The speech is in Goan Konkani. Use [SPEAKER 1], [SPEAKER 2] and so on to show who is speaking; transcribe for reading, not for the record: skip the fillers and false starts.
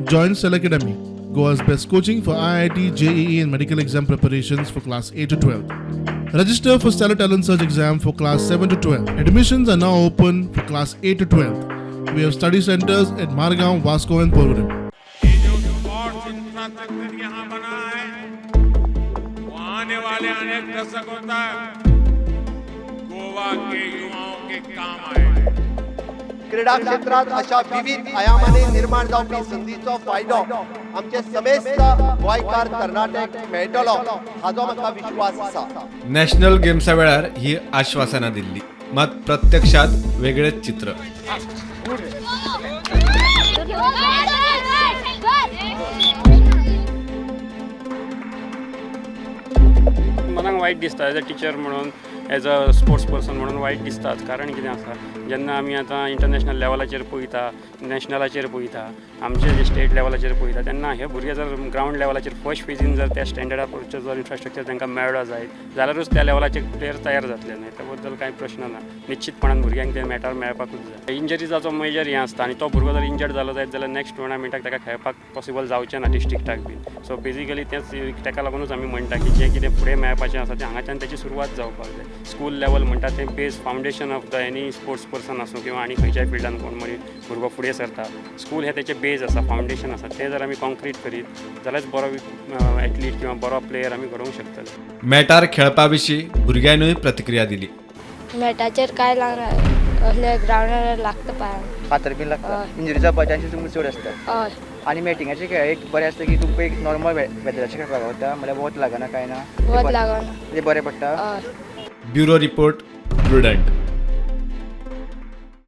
[SPEAKER 1] Join Cell Academy, Goa's best coaching for IIT, JEE, and medical exam preparations for class 8 to 12. Register for Stellar Talent Search exam for class 7 to 12. Admissions are now open for class 8 to 12. We have study centers at Margaon, Vasco, and Porvorim.
[SPEAKER 2] ये जो स्पोर्ट्स इंफ्रास्ट्रक्चर यहाँ बना है, वो आने वाले अनेक दशकों तक गोवा के युवाओं के काम आएगा।
[SPEAKER 3] क्रीडा क्षेत्रात अशा विविध आयामांनी निर्माण जावपी संदीचो फायदो आमचे समेस्त गोंयकार तरणाट्यांक मेळटलो हाजो म्हाका विश्वास आसा।
[SPEAKER 4] नॅशनल गेम्सा वेळार ही आश्वासनां दिल्ली, मात प्रत्यक्षात वेगळेच चित्र।
[SPEAKER 5] मनाक वायट दिसता, एज अ टिचर म्हणून, एज अ स्पोर्ट्स पर्सन म्हणून वायट दिसताच। कारण कितें आसा, जेन्ना आमी आतां इंटरनॅशनल लेवलाचेर पळयता, नॅशनलाचेर पळयता, आमचे जे स्टेट लेवलाचेर पळयता, तेन्ना हे भुरगे जर ग्रावंड लेवलाचेर फर्स्ट फेजीन जर त्या स्टँडर्डा पुरचो जर इन्फ्रास्ट्रक्चर तांकां मेळ्ळो जायत जाल्यारूच त्या लेवलाचे प्लेयर तयार जातले। न्हय, त्या बद्दल कांय प्रश्न ना। निश्चितपणान भुरग्यांक ते मॅटार मेळपाकूच जाय। इंजरीजाचो मेजर हें आसता आनी तो भुरगो जर इंजर्ड जालो जायत जाल्यार नॅक्स्ट टुर्नामेंटाक ताका खेळपाक पॉसिबल जावचें ना डिस्ट्रिक्टाक बीन। सो बेजिकली तेंच, ताका लागुनूच आमी म्हणटा की जें कितें फुडें मेळपाचें आसा तें हांगाच्यान तेची सुरवात जावपाक जाय। स्कूल लेवल म्हणटा तें base foundation of the any sports person आसूं किंवा आनी खंयच्याय फिल्डान कोण मनीस भुरगो फुडें सरता, स्कूल हें तेचें बेज आसा, फावंडेशन आसा। तें जर आमी कॉन्क्रीट करीत जाल्यारच बरो एथलीट किंवा बरो प्लेयर आमी घडोवंक शकतले।
[SPEAKER 4] मॅटार खेळपा विशीं भुरग्यांनूय प्रतिक्रिया दिली।
[SPEAKER 6] मॅटाचेर कांय लागना, असले ग्रावंडार लागता पांयांक।
[SPEAKER 7] फातर बीन लागता।
[SPEAKER 6] हय।
[SPEAKER 7] इंजरी जावपाचे चान्सीस तुमकां चड आसता।
[SPEAKER 6] हय।
[SPEAKER 7] आनी मॅटिंगाचे खेळ एक बरें आसता की तुमकां एक नॉर्मल वेदराचेर खेळपाक गावता, म्हणल्यार वत लागना, कांय ना।
[SPEAKER 6] वत लागना।
[SPEAKER 7] ते बरें पडटा।
[SPEAKER 6] हय।
[SPEAKER 4] Bureau report, Prudent.